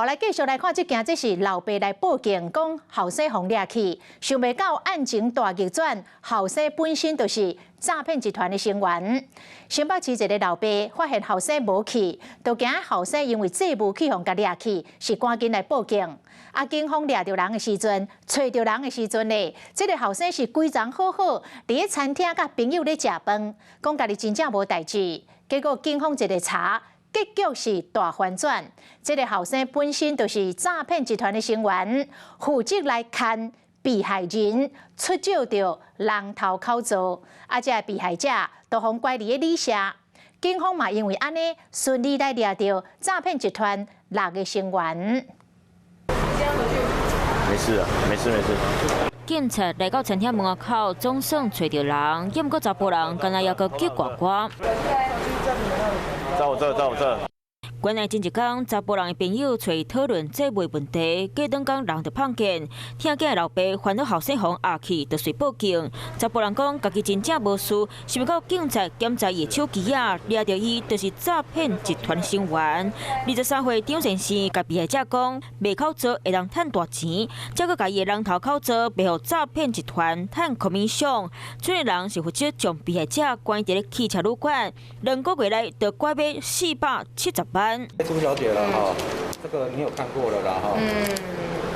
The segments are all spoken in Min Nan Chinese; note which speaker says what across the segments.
Speaker 1: 好，來繼續來看這件，這是老爸來報警，講後生予掠去，想袂到案情大逆轉，後生本身就是詐騙集團的成員。新北市一个老爸發現後生無去，就驚後生因為債務去予共掠去，是趕緊來報警。啊，警方掠著人的時陣，揣著人的時陣呢，這个後生是規叢好好，佇咧餐廳佮朋友咧食飯，講家己真正無代誌。結果警方一个查，結局是大反轉，這个後生本身就是詐騙集團的成員，負責來牽被害人出借著人頭口座，啊，這个被害者都予拐佇咧旅社，警方嘛因為按呢順利來掠著詐騙集團六个成員。
Speaker 2: 沒事啊，沒事沒事。
Speaker 3: 警察來到餐廳門口，總算揣著人，毋過查埔人敢若猶閣激呱呱。
Speaker 2: 在我這，在我這。
Speaker 3: 原來前一工，查埔人的朋友揣伊討論債務問題，過兩工人就碰見，聽囝老爸煩惱後生予壓去，就隨報警。查埔人講，家己真正無事，想袂到警察檢查伊的手機仔，掠著伊就是詐騙集團成員。23歲張先生共被害者講，賣口座會當趁大錢，才閣共伊的人頭口座賣予詐騙集團趁 commission。這个人是負責將被害者關佇咧汽車旅館，2個月內就拐欲470萬。
Speaker 4: 朱小姐了哈，這個你有看過了啦哈。嗯。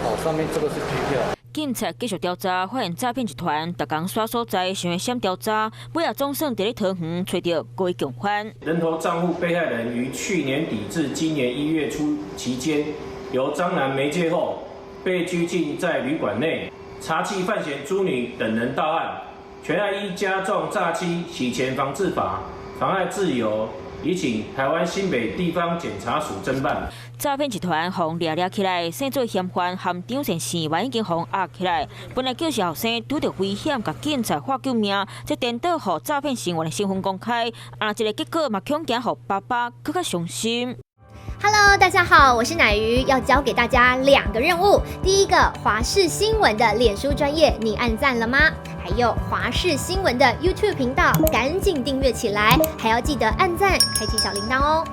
Speaker 4: 哦，上面這個是支票。
Speaker 3: 警察繼續調查，發現詐騙集團逐工徙所在，想欲閃調查，尾仔總算佇咧桃園揣著高共犯。
Speaker 5: 人頭賬戶被害人於去年底至今年1月初期間，由張男媒介後，被拘禁在旅館內，查緝犯嫌朱女等人到案，全案依加重詐欺、洗錢防治法、妨礙自由，移請台灣新北地方檢察署偵辦。
Speaker 3: 詐騙集團予掠掠起來，姓做嫌犯含張先生已經予押起來。本來就是後生拄著危險，共警察喊救命，這顛倒予詐騙成員的身份公開，啊，這个結果嘛，恐驚予爸爸閣較傷心。
Speaker 6: Hello，大家好，我是奶魚，要教給大家兩個任務。第一個，華視新聞的臉書專頁，你按讚了嗎？還有華視新聞的 YouTube 頻道，趕緊訂閱起來，還要記得按讚，開啟小鈴鐺哦。